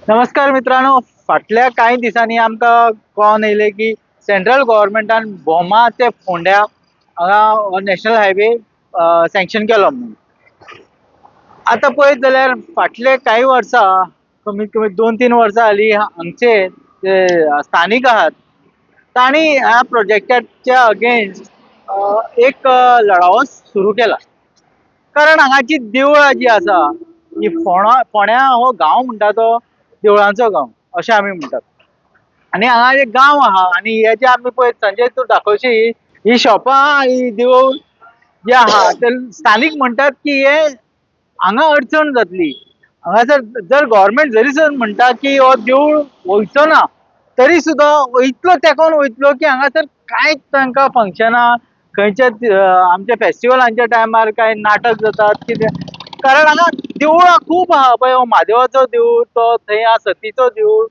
नमस्कार मित्रांनो, फाटल्या कांय दिसांनी आमकां कळोन येयलें की सेंट्रल गव्हर्मेंटान भोमा ते फोंड्या हांगा नॅशनल हायवे सँक्शन केलो म्हणून. आतां पळयत जाल्यार फाटले कांय वर्सां, कमीत कमी 2-3 वर्सां जालीं, हांगचे जे स्थानीक आहात तांणी ह्या प्रोजेक्टाच्या अगेन्स्ट एक लढावो सुरू केला. कारण हांगाची देवळां जी आसा ही, फोंडा फोंड्या हो गांव म्हणटा तो देवळांचो गांव अशें आमी म्हणटात आनी हांगा एक गांव आहा. आनी हे जे आमी पळय, संजय, तूं दाखोवशी ही शॉपां ही देवूळ जे आहा ते स्थानीक म्हणटात की हे हांगा अडचण जातली. हांगासर जर गव्हर्मेंट जरी सर म्हणटा की हो देवूळ वयचो ना, तरी सुद्दां इतलो तेंकोन वयतलो की हांगासर कांयच तांकां फंक्शनां खंयच्या आमच्या फेस्टिवलांच्या टायमार कांय नाटक जातात कितें, कारण हांगा देवळां खूब आहा. पळय, हो म्हादेवाचो देवूळ, तो थंय आहा सतीचो देवूळ,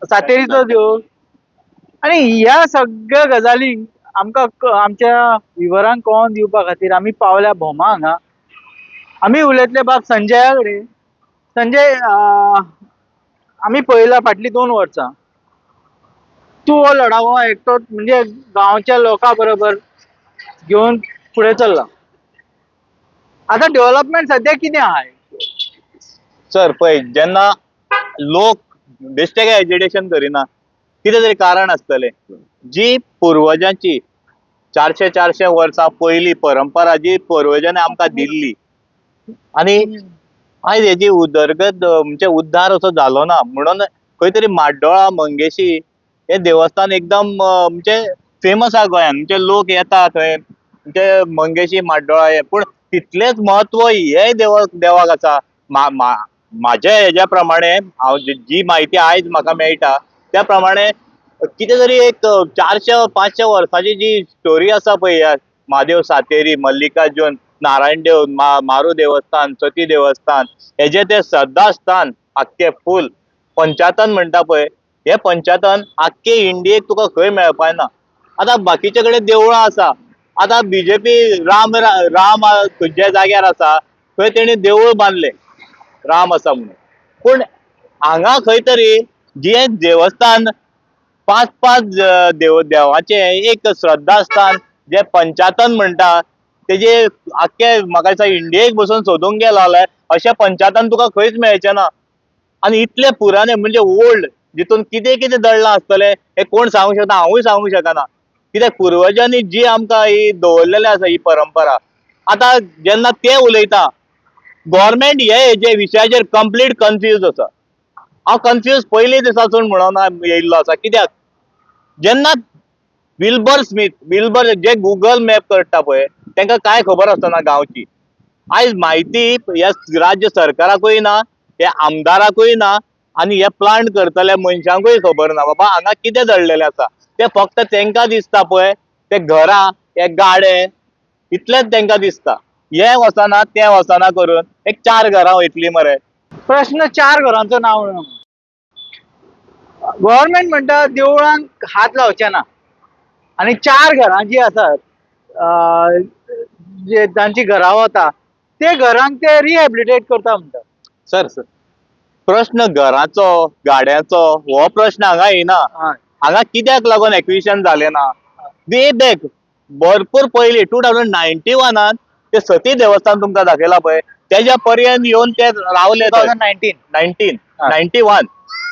सातेरीचो देवूळ. आनी ह्या सगळ्या गजालींक आमकां आमच्या विवरांक कळोन दिवपा खातीर आमी पावल्या भोमा हांगा. आमी उलयतले बाब संजया कडेन. संजय, आमी पळयला फाटलीं 2 वर्सां तूं हो लढावो एकटो, म्हणजे गांवच्या लोकां बरोबर घेवन फुडें चल्ला. आतां डेव्हलपमेंट सद्या कितें आहा? सर, पळय, जेन्ना लोक बेश्टे काय एजिटेशन करिना, कितें तरी कारण आसतलें. जी पुर्वजांची 400 400 वर्सां पयली परंपरा जी पुर्वजांनी आमकां दिल्ली आनी आयज हेजी उदरगत, म्हणजे उद्धार असो जालो ना, म्हणून खंय तरी म्हाड्डोळा मंगेशी हे देवस्थान एकदम म्हणजे फेमस आहा गोंयान. म्हणजे लोक येता थंय, म्हणजे मंगेशी म्हाड्डोळा हे, पूण तितलेंच म्हत्व हे देवाक आसा. मा मा म्हाज्या हेज्या प्रमाणे, हांव जी म्हायती आयज म्हाका मेळटा त्या प्रमाणे, कितें तरी एक 400-500 वर्सांची जी स्टोरी आसा पळय, ह्या म्हादेव, सातेरी, मल्लिकार्जुन, नारायण देव, मारू देवस्थान, सती देवस्थान, हेजे ते श्रद्धास्थान आख्खे फूल पंचायतन म्हणटा पळय, हे पंचायतन आख्खे इंडियेक तुका खंय मेळपा ना. आतां बाकीचे कडेन देवळां आसा. आतां बीजेपी राम राम खंयच्या जाग्यार आसा थंय तेणी देवूळ बांदले राम आसा म्हणून, पूण हांगा खंय तरी जे देवस्थान पांच पांच देव देवाचें एक श्रद्धास्थान जे पंचायतन म्हणटा, तेजे आख्खे म्हाका दिसता इंडियेक बसून सोदूंक गेलो जाल्यार अशें पंचायतन तुका खंयच मेळचें ना. आनी इतले पुराणे, म्हणजे ओल्ड, जितून कितें कितें दडलां आसतलें हें कोण सांगूंक शकता, हांवूय सांगूंक शकना. कित्याक पुर्वजांनी जी आमकां ही दवरलेली आसा ही परंपरा. आतां जेन्ना ते उलयता, गव्हर्मेंट हे हेजे विशयाचेर कंप्लीट कन्फ्यूज आसा. हांव कन्फ्यूज पयलीं दिसासून म्हणून येयल्लो आसा, कित्याक जेन्ना विल्बर स्मिथ, विल्बर जे गुगल मॅप करता पळय, तांकां कांय खबर आसना गांवची. आयज म्हायती ह्या राज्य सरकाराकूय ना, हे आमदाराकूय ना आनी हे प्लांट करतल्या मनशांकूय खबर ना बाबा हांगा कितें दडलेलें आसा. ते फक्त तांकां दिसता पळय ते घरां, हे गाडे, इतलेंच तांकां दिसता. हे वचना तें वचना करून एक चार घरां वयतली मरे. प्रश्न चार घरांचो नांव. गव्हर्मेंट म्हणटा देवळांक हात लावचे ना आनी चार घरां जी आसात, जे जांची घरां वता ते घरांक ते रिहॅबिलिटेट करता म्हणटा. सर, सर, प्रश्न घराचो गाड्याचो हो प्रश्न हांगा येना. हांगा कित्याक लागून एक्विशन जालें ना? वे बॅक, भरपूर पयलीं 2091नान ते सती देवस्थान तुमकां दाखयला पळय, तेज्या पर्यंत येवन ते रावले. 2019. 19 91,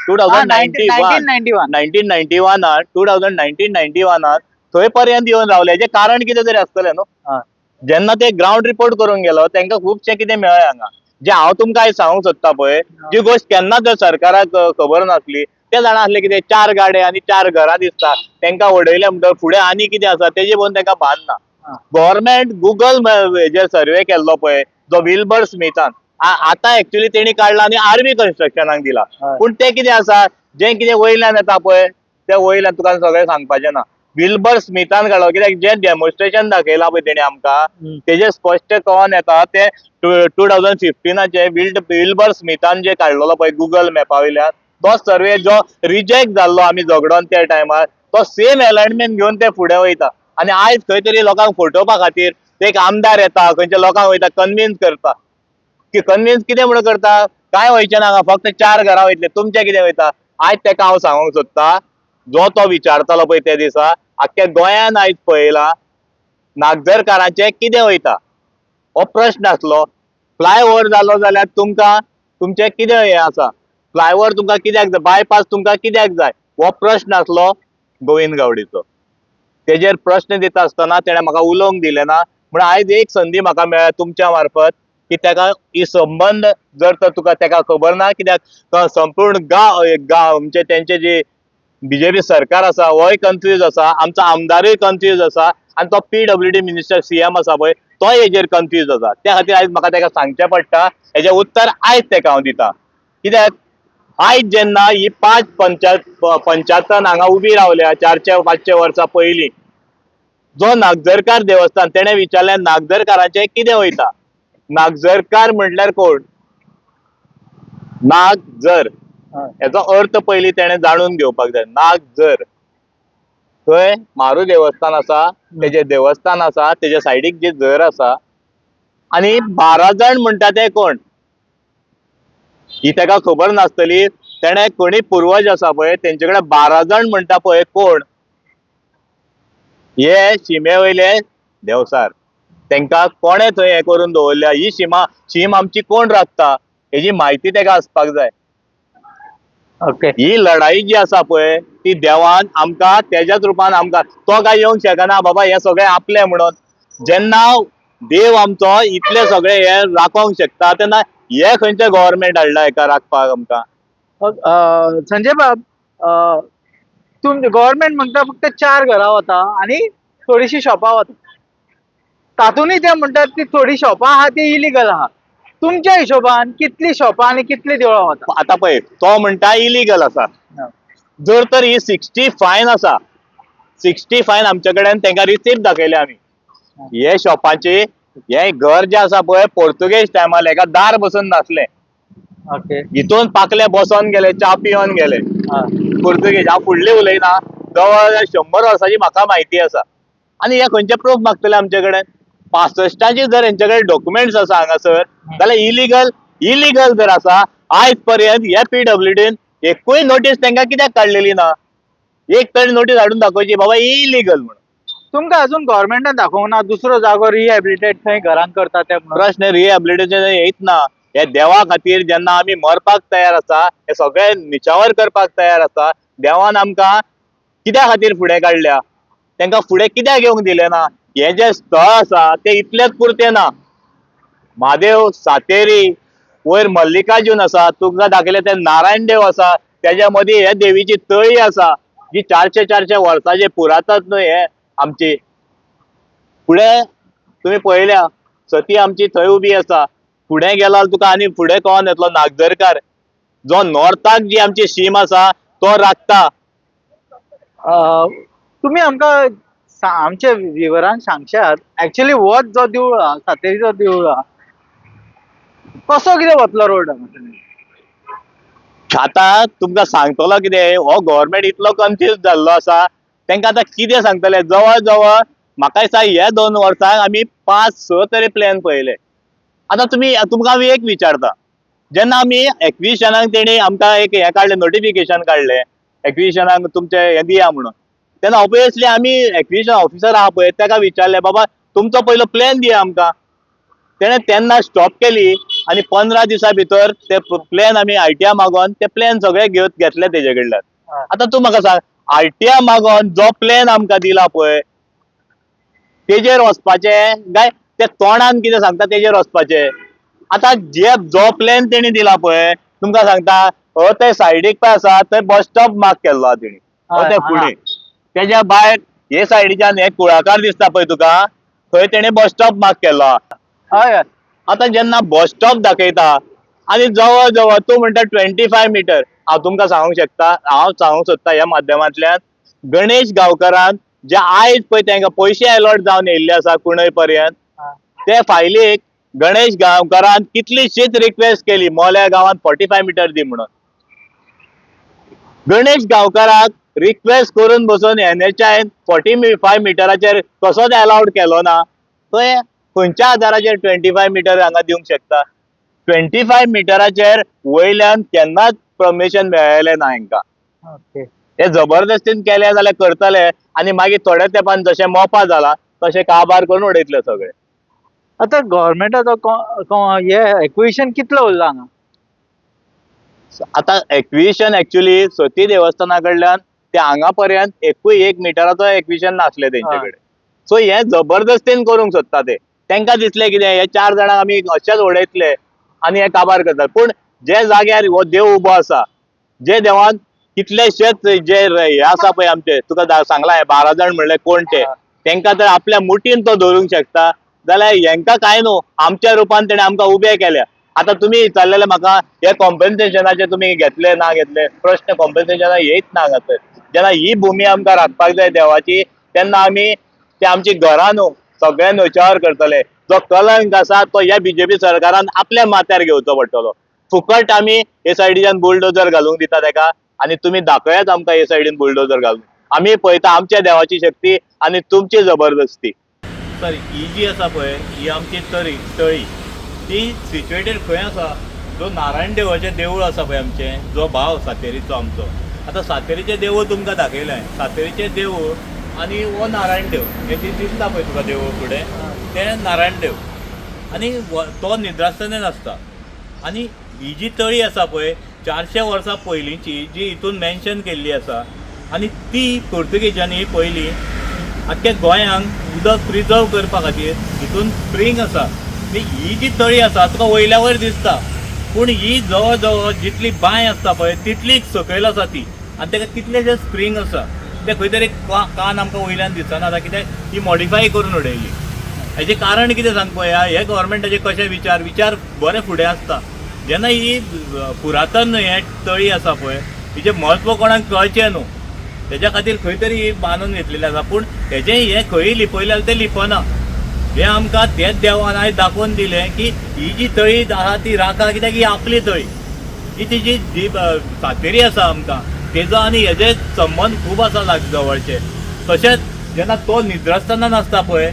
2091. 1991. 1991नान, 2019 91नान थंय पर्यंत येवन रावले. हेजें कारण कितें तरी आसतलें न्हू. जेन्ना ते ग्रावंड रिपोर्ट करूंक गेलो, तांकां खुबशें कितें मेळ्ळें हांगा, जे हांव तुमकां आयज सांगूंक सोदता पळय. जी गोश्ट केन्नाच जर सरकाराक खबर नासली, ते जाणा आसले कितें चार गाडे आनी चार घरां दिसता, तांकां उडयले म्हणटकर फुडें आनी कितें आसा तेजे पळोवन तांकां भान ना. गव्हर्मेंट गुगल हेजेर सर्वे केल्लो पळय, जो विल्बर स्मिथान आतां एक्चुअली तेणी काडला आनी आर्मी कन्स्ट्रक्शनाक दिला. पूण ते कितें आसा, जें कितें वयल्यान येता पळय, ते वयल्यान तुका सगळें सांगपाचें ना. विल्बर स्मिथान काडलो कित्याक जें डेमॉन्स्ट्रेशन दाखयलां पळय तेणी आमकां, तेजें स्पश्ट कळोन येता. ते 2015नाचे विल्बर स्मिथान जे काडलेलो पळय गुगल मॅपा वयल्यान, तो सर्वे जो रिजेक्ट जाल्लो आमी झगडोन त्या टायमार, तो सेम एलायनमेंट घेवन ते फुडें वयता. आनी आयज खंय तरी लोकांक फटोवपा खातीर ते एक आमदार येता, खंयच्या लोकांक वयता कन्विन्स करता की, कन्विन्स कितें म्हणून करता? काय वयचें ना हांगा, फक्त 4 घरां वयतले, तुमचें कितें वयता? आयज तेका हांव सांगूंक सोदता, जो तो विचारतालो पळय त्या दिसा, आख्ख्या गोंयान आयज पळयला नागझरकारांचें कितें वयता हो प्रश्न आसलो. फ्लायओवर जालो जाल्यार तुमकां तुमचें कितें हें आसा, फ्लायओवर तुमकां कित्याक जाय, बायपास तुमकां कित्याक जाय, हो प्रश्न आसलो गोविंद गावडीचो. तेजेर प्रश्न दिता आसतना तेणें म्हाका उलोवंक दिलें ना. म्हण आयज एक संदी म्हाका मेळ्ळ्या तुमच्या मार्फत की तेका ही संबंद जर तर तुका तेका खबर ना, कित्याक तो संपूर्ण गांव एक गांव म्हणजे तेंचे जी बीजेपी सरकार आसा होय कन्फ्यूज आसा, आमचो आमदारूय कन्फ्यूज आसा, आनी तो PWD minister CM आसा पळय तोय हेजेर कन्फ्यूज आसा. त्या खातीर आयज म्हाका तेका सांगचें पडटा, हेजें उत्तर आयज तेका हांव दिता. कित्याक आयज जेन्ना ही 5 पंचायतान हांगा उबी रावल्या 400-500 वर्सां पयलीं, जो नागझरकार देवस्थान तेणें विचारलें नागझरकाराचें कितें वयता. नागझरकार म्हटल्यार कोण? नागझर हेचो अर्थ पयलीं तेणें जाणून घेवपाक जाय. नागझर थंय म्हारू देवस्थान आसा, तेजें देवस्थान आसा, तेज्या सायडीक जे झर आसा, आनी 12 जाण म्हणटा ते कोण ही तेका खबर नासतली. तेणें कोणी पुर्वज आसा पळय तेंचे कडेन 12 जाण म्हणटा पळय कोण, हे शिमे वयले देवसार, तेंकां कोणें थंय हें करून दवरल्या, ही शीम आमची कोण राखता हेजी म्हायती तेका आसपाक जाय. ओके, ही लढाई जी आसा पळय ती देवान आमकां तेज्याच रुपान आमकां, तो काय येवंक शकना बाबा हे सगळे आपले म्हणून. जेन्ना देव आमचो इतले सगळे हे राखोंक शकता तेन्ना हे खंयचे गव्हर्मेंट हाडला हेका राखपाक आमकां? संजय बाब, तुम गव्हर्मेंट म्हणटा फक्त 4 घरां वता आनी थोडीशी शॉपां वता, तातूंतय ते म्हणटात ती थोडी शॉपां आहा ती इलिगल आहा. तुमच्या हिशोबान कितली शॉपां आनी कितली देवळां वता? आतां पळय तो म्हणटा इलिगल आसा, जर तर ही 60 फायन आसा, 60 फायन आमचे कडेन तेंकां रिसीप्ट दाखयल्या आमी. हे शॉपाची हे घर जे आसा पळय पोर्तुगेज टायमार हेका दार बसून नासलें, ओके, हितून पाकले बसोन गेले, च्या पिवन गेले पोर्तुगेज. हांव फुडले उलयना, जवळ 100 वर्सांची म्हाका म्हायती आसा. आनी हे खंयचे प्रूफ मागतले आमचे कडेन? 65 जर हेंचे कडेन डॉक्युमेंट्स आसा हांगासर जाल्यार इलिगल जर आसा, आयज पर्यंत ह्या PWDन एकूय नोटीस तेंकां कित्याक काडलेली ना? एक तरी नोटीस हाडून दाखोवची बाबा इलिगल म्हणून. तुमकां अजून गव्हर्मेंटान दाखोवंक ना दुसरो जागो रिहॅबिलिटेट थंय घरांक करता ते म्हणून? प्रश्न रिहॅबिलिटेशन येयत ना. हे देवा खातीर जेन्ना आमी मरपाक तयार आसा, हे सगळे निचावर करपाक तयार आसा, देवान आमकां कित्या खातीर फुडें काडल्या, तेंकां फुडें कित्याक येवंक दिलें ना? हें जें स्थळ आसा तें इतलेंच पुरतें ना. म्हादेव सातेरी वयर मल्लिकार्जून आसा, तुमकां दाखयलें तें नारायण देव आसा, तेज्या मदीं हे देवीची तळी आसा जी 400-400 वर्सांचे पुरातन न्हय हे आमची. फुडें तुमी पळयल्या सती आमची थंय उबी आसा. फुडें गेला तुका आनी फुडें कोण येतलो? नागझरकार जो नॉर्थाक जी आमची शीम आसा तो राखता. तुमी आमकां आमच्या विवरांक सांगशात एक्चुअली हो जो देवूळ आहा, सातेरीचो देवूळ आहा, कसो कितें वतलो रोड? आतां तुमकां सांगतलो कितें, हो गव्हर्मेंट इतलो कन्फ्यूज जाल्लो आसा, तेंकां आतां कितें सांगतले? जवळ जवळ म्हाका दिसता ह्या 2 वर्सांक आमी 5-6 तरी प्लॅन पळयले. आतां तुमकां हांव एक विचारता, जेन्ना आमी एक्विजिशनाक तेणी आमकां एक हें काडलें, नोटिफिकेशन काडलें एक्विजिशनाक तुमचें हें दिया म्हणून, तेन्ना ऑब्वियसली आमी एक्विजिशन ऑफिसर आहा पळय तेका विचारलें बाबा तुमचो पयलो प्लॅन दिया आमकां. तेणें तेन्ना स्टॉप केली आनी 15 दिसां भितर ते प्लॅन आमी आरटीआय मागोन ते प्लॅन सगळे घेतले तेजे कडल्यान. आतां तूं म्हाका सांग, आरटीआय मागोन जो प्लॅन आमकां दिला पळय तेजेर वचपाचें काय ते तोंडान कितें सांगता तेजेर वचपाचें? आतां जो प्लॅन तेणी दिला पळय तुमकां सांगता, हो ते सायडीक पळय आसा थंय बस स्टॉप मार्क केल्लो आहा तेणी, हो ते फुडें तेज्या भायर हे सायडीच्यान हे कुळाकार दिसता पळय तुका, थंय तेणी बस स्टॉप मार्क केल्लो आहा. हय. आतां जेन्ना बस स्टॉप दाखयता आनी जवळ जवळ तूं म्हणटा 25 मिटर, हांव तुमकां सांगूंक शकता, हांव सांगूंक सोदता ह्या माध्यमांतल्यान गणेश गांवकारान जे आयज पळय तेंकां पयशे अलॉट जावन येयल्ले आसा कुणय पर्यंत, ते फायलीक गणेश गांवकारान कितलीशीच रिक्वेस्ट केली मोल्या गांवांत 45 मिटर दी म्हणून. गणेश गांवकाराक रिक्वेस्ट करून बसून NHI 45 मिटराचेर कसोच अलाउड केलो ना, थंय खंयच्या आधाराचेर 25 मिटर हांगा दिवंक शकता? 25 मिटराचेर वयल्यान केन्नाच परमिशन मेळ्ळें ना हेंकां. ओके. हे जबरदस्तीन केले जाल्यार करतले आनी मागीर थोड्या तेंपान जशें मोपा जाला तशें काबार करून उडयतले सगळे. आतां गव्हर्मेंटाचो हे एक्विशन कितलो उरला हांगा? आतां एक्विशन एक्चुअली सती देवस्थाना कडल्यान ते हांगा पर्यंत एकूय 1 मिटराचो एक्विशन नासलें तेंचे कडेन. सो हे जबरदस्तीन करूंक सोदता ते. तेंकां दिसलें कितें हे 4 जाणांक आमी अशेंच उडयतले आनी हे काबार करतात. पूण जे जाग्यार हो देव उबो आसा, जे देवान कितलेशेच जे हे आसा पळय आमचे, तुका सांगलां हे 12 जाण म्हणले कोण ते, तेंकां तर आपल्या मुठीन तो धरूंक शकता जाल्यार हेंकां कांय न्हू, आमच्या रुपान तेणें आमकां उबे केल्या. आतां तुमी विचारलेले म्हाका हे कॉम्पन्सेशनाचे तुमी घेतले ना घेतले, प्रश्न कॉम्पन्सेशना येयत ना हांगासर. जेन्ना ही भुमी आमकां राखपाक जाय देवाची, तेन्ना आमी ते आमची घरां न्हू सगळ्या न्हयच्यावर करतले. जो कलंक आसा तो ह्या बीजेपी सरकारान आपल्या माथ्यार घेवचो पडटलो. फुकट आमी हे सायडीच्यान बुलडोजर घालूंक दिता तेका आनी तुमी दाखयात आमकां हे सायडीन बुलडोजर घालून. आमी पळयता आमच्या देवाची शक्ती आनी तुमची जबरदस्ती. सर, ही जी आसा पळय ही आमची तळी ती सिच्युएटेड खंय आसा, जो नारायण देवाचें देवूळ आसा पळय आमचें, जो भाव सातेरीचो आमचो. आतां सातेरीचें देवूळ तुमकां दाखयलें, सातेरीचें देवूळ आनी हो नारायण देव हे जी दिसता पळय तुका देवूळ फुडें तें नारायण देव आनी तो निद्रास्तनेन आसता. आनी ही जी तळी आसा पळय 400 वर्सां पयलींची जी हितून मेन्शन केल्ली आसा आनी ती पोर्तुगेजांनी पयलीं आख्ख्या गोंयांक उदक प्रिजर्व करपा खातीर हितून स्प्रींग आसा. ही जी तळी आसा तुका वयल्या वयर दिसता, पूण ही जवळ जवळ जितली बांय आसता पळय तितली सकयल आसा ती आनी ताका कितलेशे स्प्रींग आसा ते खंय तरी कान आमकां वयल्यान दिसना आतां, कित्याक ही मॉडिफाय करून उडयली. हेजें कारण कितें सांग पळया, हे गव्हर्मेंटाचे कशे विचार बरे फुडें आसता. जेन्ना ही पुरातन हे तळी आसा पळय हिचें म्हत्व कोणाक कळचें न्हू, तेज्या खातीर खंय तरी ही बांदून घेतलेली आसा. पूण हेजें हें खंय लिपयलें जाल्यार तें लिपना. हें आमकां तेच देवान आयज दाखोवन दिलें की ही जी तळी आसा ती राखा, कित्याक ही आपली तळी. ही तिजी जी सातेरी आसा आमकां तेजो आनी हेजे संबंद खूब आसा लाग जवळचे. तशेंच जेन्ना तो निद्रास्ताना नासता पळय,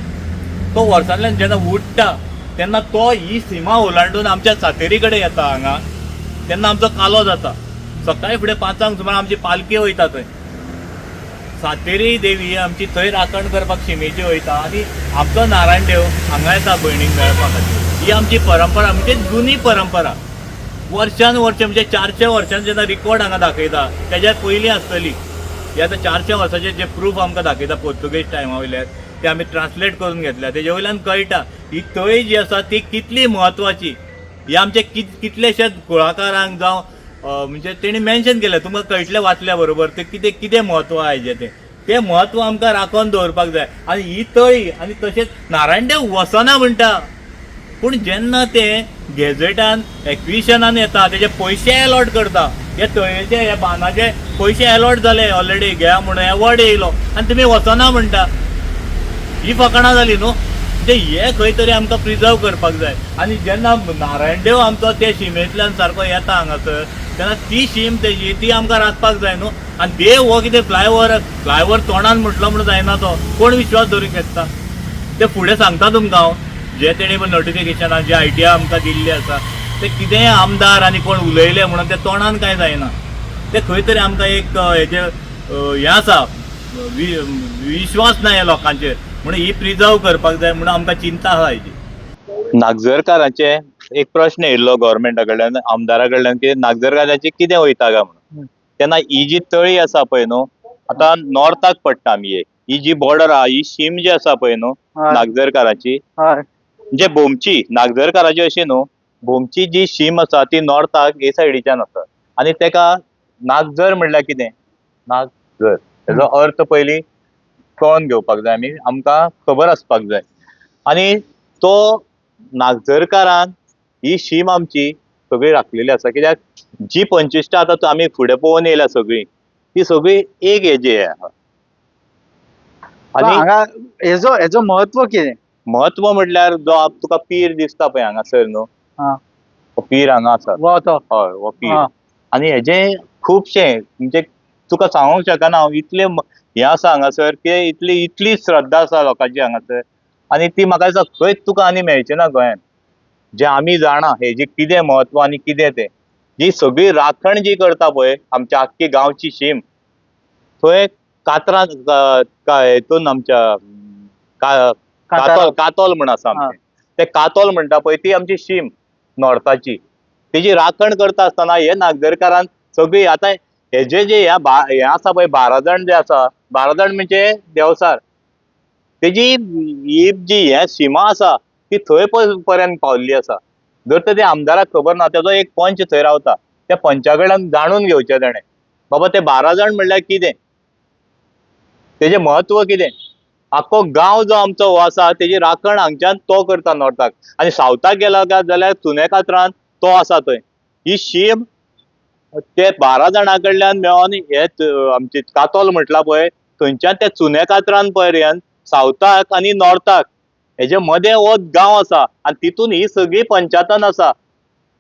तो वर्सांतल्यान जेन्ना उठ्ठा तेन्ना तो ही सीमा ओलांडून आमच्या सातेरी कडेन येता हांगा, तेन्ना आमचो कालो जाता. सकाळी फुडें 5 सुमार आमची पालखी वयता थंय, सातेरी देवी आमची थंय राखण करपाक शिमेची वयता आनी आमचो नारायण देव हांगा येता भयणीक मेळपा खातीर. ही आमची परंपरा, म्हणजे जुनी परंपरा, वर्षान वर्ष म्हणजे 400 वर्षान जेन्ना रिकॉर्ड हांगा दाखयता तेज्या पयलीं आसतली. हे आतां 400 वर्साचे जे प्रूफ आमकां दाखयता पोर्तुगेज टायमा वयल्यान ते आमी ट्रान्सलेट करून घेतल्या, तेजे वयल्यान कळटा ही तळी जी आसा ती कितली म्हत्वाची. ही आमचे कितलेशेच कुळाकारांक जावं म्हणजे तेणी मेन्शन केलें, तुमकां कळटलें वाचल्या बरोबर तें कितें कितें म्हत्व आहा हेजें, तें तें म्हत्व आमकां राखोवन दवरपाक जाय. आनी ही तळी आनी तशेंच नारायण देव वचना म्हणटा, पूण जेन्ना ते गॅझेटान एक्विशनान येता तेजे पयशे एलॉट करता, हे तळयेचे हे बांदाचे पयशे एलॉट जाले ऑलरेडी घेया म्हणून एवॉर्ड येयलो आनी तुमी वचना म्हणटा, ही फकाणां जाली न्हू. म्हणजे हे खंय तरी आमकां प्रिजर्व करपाक जाय. आनी जेन्ना नारायण देव आमचो ते शिमेंतल्यान सारको येता हांगासर तेन्ना ती शीम तेजी ती आमकां राखपाक जाय न्हू. आनी देव हो कितें फ्लायओवर तोंडान म्हटलो म्हणून जायना, तो कोण विश्वास दवरूंक शकता? ते फुडें सांगता तुमकां हांव, जे तेणी नोटिफिकेशनान जे आयडिया आमकां दिल्ली आसा ते कितेंय आमदार आनी कोण उलयले म्हणून ते तोंडान कांय जायना, ते खंय तरी आमकां एक हेजे हें आसा विश्वास ना ह्या लोकांचेर, म्हणून ही प्रिजर्व करपाक जाय म्हणून आमकां चिंता आसा हेजी. नागझरकाराचे एक प्रश्न येयल्लो गव्हर्मेंटा कडल्यान, आमदारा कडल्यान की नागझरकाराचे कितें वयता काय म्हणून. तेन्ना ही जी तळी आसा पळय न्हू, आतां नॉर्थाक पडटा आमी, ही जी बॉर्डर आहा ही शीम जी आसा पळय न्हू नागझरकाराची, म्हणजे भोमची, नागझरकाराची अशी न्हू, भोमची जी शीम आसा ती नॉर्थाक हे सायडीच्यान आसा. आनी तेका नागझर म्हणल्यार कितें, नागझर तेजो अर्थ पयलीं कळोन घेवपाक जाय आमी, आमकां खबर आसपाक जाय. आनी तो नागझरकारान ही शीम आमची सगळी राखलेली आसा, कित्याक जी पंचिश्टां आतां आमी फुडें पळोवन येयल्या सगळीं ती सगळी एक हेजी आहा. आनी हांगा हेजो म्हत्व कितें? म्हत्व म्हटल्यार जो तुका पीर दिसता पळय हांगासर न्हू, हो पीर हांगा आसा, हो तो, हय हो पीर. आनी हेजे खुबशे म्हणजे तुका सांगूंक शकना हांव, इतले हें आसा हांगासर की इतली इतली श्रद्धा आसा लोकांची हांगासर, आनी ती म्हाका दिसता खंयच तुका आनी मेळची ना गोंयांत. जे आमी जाणा हेजी कितें म्हत्व आनी कितें तें, जी सगळी राखण जी करता पळय आमच्या आख्खी गांवची शीम, थंय कातरां हेतून आमच्या कातोल कातोल म्हण आसा आमचें, ते कातोल म्हणटा पळय ती आमची शीम नॉर्थाची, तेजी राखण करता आसतना हे नागदरकारान सगळी आतां हेजे जे ह्या हे आसा पळय 12 जाण जे आसा, 12 जाण म्हणजे देवसार, तेजी ही जी हे सीमा आसा ती थंय पर्यंत पावल्ली आसा. जर तर ते आमदाराक खबर ना, तेजो एक पंच थंय रावता, त्या पंचा कडल्यान जाणून घेवचें तेणें, बाबा ते 12 जाण म्हणल्यार कितें, तेजें म्हत्व कितें. आख्खो गांव जो आमचो हो आसा तेजी राखण हांगच्यान तो करता नॉर्थाक, आनी सावथाक गेला काय जाल्यार चुनेकात्रान तो आसा थंय. ही शीम ते 12 जाणां कडल्यान मेळोन हे आमचे कातोल म्हटला पळय थंयच्यान ते चुनेकात्रान पर्यंत सावथाक आनी नॉर्थाक हेजे मदें हो गांव आसा आनी तितून ही सगळी पंचायतान आसा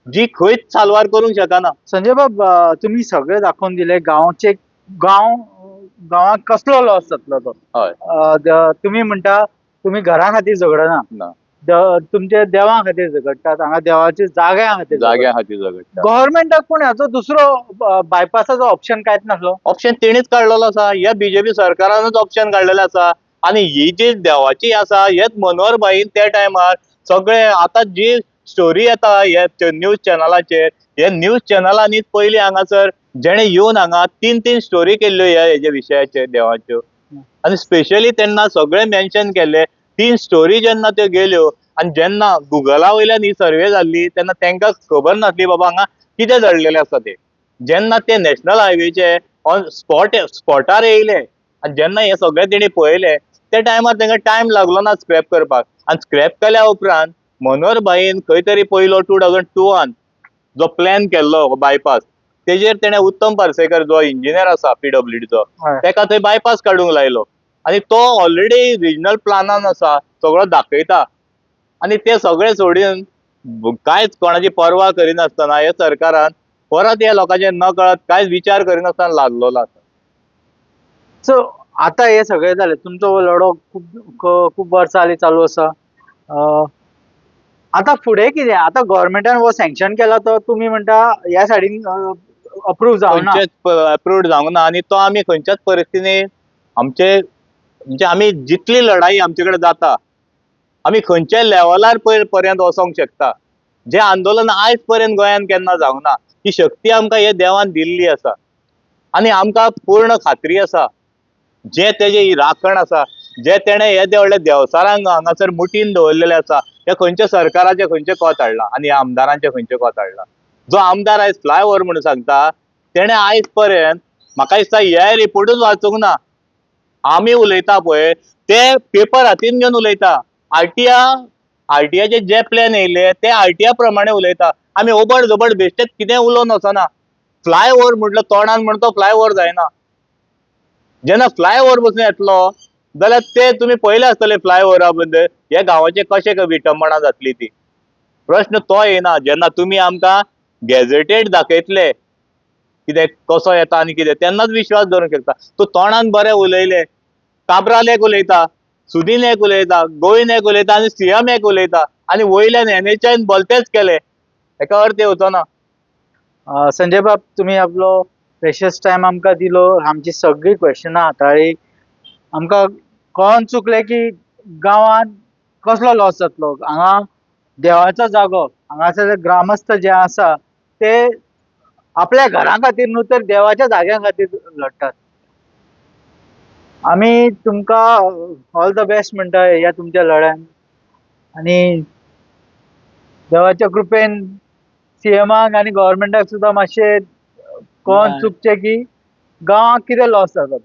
जी खंयच साल्वार करूंक शकना. संजय बाब, तुमी सगळें दाखोवन दिलें गांवचे गांव गांवाक कसलो लॉस जातलो तो. हय. तुमी म्हणटा तुमी घरा खातीर झगडना, ना. तुमचे देवा खातीर झगडटात, हांगा देवाच्या जाग्या खातीर, जाग्या खातीर झगडटा. गव्हर्मेंटाक पूण हाचो दुसरो बायपासाचो ऑप्शन कांयच नासलो. ऑप्शन तेणीच काडलेलो आसा, ह्या बीजेपी सरकारानूच ऑप्शन काडलेलें आसा. आनी ही जी देवाची आसा हेच मनोहर भाईन त्या टायमार सगळे आतां जी स्टोरी येता हे न्यूज चॅनलाचेर, हे न्यूज चॅनलांनीच पयलीं हांगासर जेणे येवन हांगा 3-3 स्टोरी केल्ल्यो ह्या हेज्या विशयाचेर देवाच्यो, आनी स्पेशली तेन्ना सगळे मेन्शन केल्ले. 3 स्टोरी जेन्ना त्यो गेल्यो आनी जेन्ना गुगला वयल्यान ही सर्वे जाल्ली तेन्ना तांकां खबर नासली बाबा हांगा कितें जडलेलें आसा तें. जेन्ना ते नॅशनल हायवेचे ऑन स्पॉट स्पॉटार येयले आनी जेन्ना हें सगळें तेणी पळयलें त्या टायमार तांकां टायम लागलो ना स्क्रॅप करपाक. आनी स्क्रॅप केल्या उपरांत मनोहर भाईन खंय तरी पयलो 2002 जो प्लॅन केल्लो बायपास तेजेर तेणें उत्तम पार्सेकर जो इंजिनियर आसा पीडब्ल्यूडीचो तेका थंय बायपास काडूंक लायलो आनी तो ऑलरेडी रिजनल प्लानान आसा, सगळो दाखयता. आनी ते सगळे सोडून कांयच कोणाची पर्वा करिनासतना हे सरकारान परत ह्या लोकांचे नकळत कांयच विचार करिनासतना लादलेलो आसा. सो आतां हे सगळें जालें, तुमचो हो लढो खूब खूब वर्सां जालीं चालू आसा. आतां फुडें कितें? आतां गव्हर्मेंटान हो सँक्शन केला तो तुमी म्हणटा ह्या सायडीन अप्रूव जावना, खंयचेच अप्रूव्ड जावंक ना. आनी तो आमी खंयच्याच परिस्थितीनी आमचे म्हणजे आमी जितली लढाई आमचे कडेन जाता आमी खंयच्याय लेवलार पर्यंत वचोंक शकता. जे आंदोलन आयज पर्यंत गोंयांत केन्ना जावंक ना ती शक्ती आमकां हे देवान दिल्ली आसा आनी आमकां पूर्ण खात्री आसा जे तेजे ही राखण आसा, जे तेणें हे व्हडले देवचारांक हांगासर मुठीन दवरलेले आसा, हे खंयच्या सरकाराचे खंयचे कोत हाडला आनी ह्या आमदारांचे खंयचे कोत हाडला. जो आमदार आयज फ्लायओवर म्हणून सांगता तेणें आयज पर्यंत म्हाका दिसता हे रिपोर्टूच वाचूंक ना. आमी उलयता पळय ते पेपर हातीन घेवन उलयता. आरटीआयचे जे प्लॅन येयले ते आरटीआय प्रमाणे उलयता. आमी ओबड जोबड बेश्टेच कितें उलोवन वचना. फ्लायओवर म्हटलो तोंडान म्हण तो फ्लायओवर जायना. जेन्ना फ्लायओवर बसून येतलो जाल्यार ते तुमी पळयले आसतले फ्लायओवरा बद्दल ह्या गांवाचे कशें विटंबणा जातली ती. प्रश्न तो येना जेन्ना तुमी आमकां गॅझेटेड दाखयतले कितें कसो येता आनी कितें तेन्नाच विश्वास दवरूंक शकता. तूं तोंडान बरें उलयलें, काब्राल एक उलयता, सुदीन एक उलयता, गोविंद एक उलयता आनी सीएम एक उलयता आनी वयल्यान एनएचआयन भलतेच केले, हेका अर्थ येवचो ना. संजय बाब, तुमी आपलो प्रेशियस टायम आमकां दिलो, आमची सगळीं क्वेशनां हाताळ्ळी. आमकां कळोन चुकलें की गांवांत कसलो लॉस जातलो. हांगा देवाचो जागो, हांगासर ग्रामस्थ जे आसा ते आपल्या घरां खातीर न्हू तर देवाच्या जाग्या खातीर लडटात. आमी तुमकां ऑल the best म्हणटा ह्या तुमच्या लढ्यान आनी देवाच्या कृपेन सीएमाक आनी गव्हर्मेंटाक सुद्दां मातशें कळोन चुकचें की गांवाक कितें लॉस जाता.